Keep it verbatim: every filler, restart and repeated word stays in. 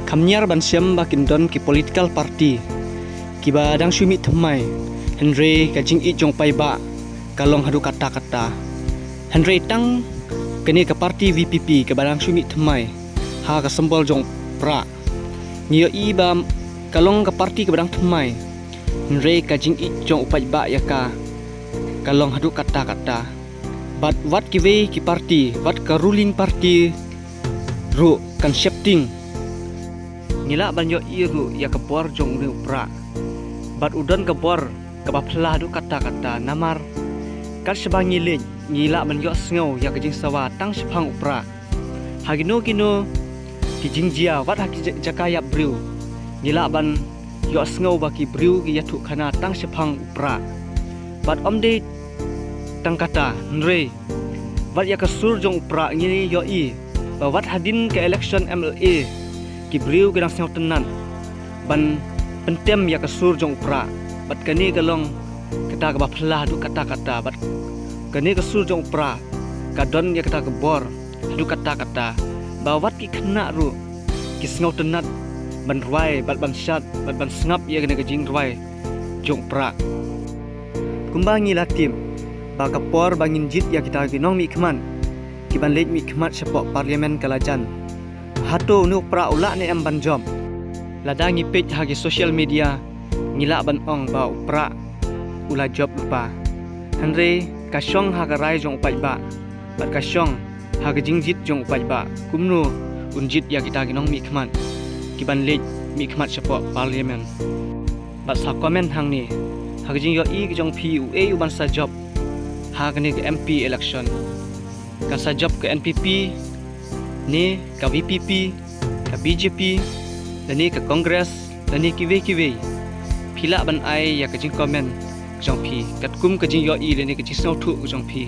Kham niar ban shem ba kin don ki political party kiba dang shu mih thymmai, hynrei ka jingïeit jong u paidbah ka long haduh katta katta. Hynrei tang kane ka party V P P kaba dang shu mih thymmai ha ka symbol jong u prah, ngi ïohi ba ka long ka party kaba dang thymmai, hynrei ka jingïeit jong u paidbah ïa ka ka long haduh katta katta. Bad wat kiwei ki party, wat ka ruling party ruh kan sheptieng. Ngi lah ban ïohi ruh ïa ka bor jong une u prah. Bad u don ka bor kaba phylla haduh katta katta, namar kat shaba ngi leit ngi lah ban ïohsngew ïa ka jingsawa tang shaphang u prah. Ha kino kino ki jingjia, wat ha ki ja-, jaka ïap briew, ngi lah ban ïohsngew ba ki briew ki ïathuh khana tang shaphang u prah. Bad ym dei tang kata, hynrei wat ïa ka sur jong u prah ngi ïohi ba wat hadien ka election M L A ki briew ki dang sngewtynnat ban pyntem ïa ka sur jong u prah. Bad kane ka long kata kaba phylla haduh katta katta. Bad kane ka sur jong u prah ka don ïa kata ka bor haduh katta katta, ba wat ki khynnah ruh ki sngewtynnat ban rwai bad ban shad bad ban sngap ïa kane ka jingrwai jong u prah. Kumba ngi la tip ba ka por ba ngin jied ïa kita ki nongmihkhmat kiban leit mihkhmat shapoh Parliament ka la jan. Hato une u prah u lah ne em ban jop? Lada ngi peit ha ki social media, ngi lah ban ong ba u prah u la jop lypa. Hynrei ka shong ha ka rai jong u paidbah, bad ka shong ha ka jingjied jong u paidbah kumno un jied ïa kita ki nongmihkhmat kiban leit mihkhmat shapoh Parliament. Bad sa comment hangne, ha ka jingïohi ka jong phi, uei uban sa jop ha kane ka M P election? Kan sa jop ka N P P, ne ka V P P, ka B J P, lane ka Congress, lane kiwei kiwei? Phi lah ban ai ïa ka jingcomment ka jong phi katkum ka jingïohi lane ka jingsngewthuh ka jong phi.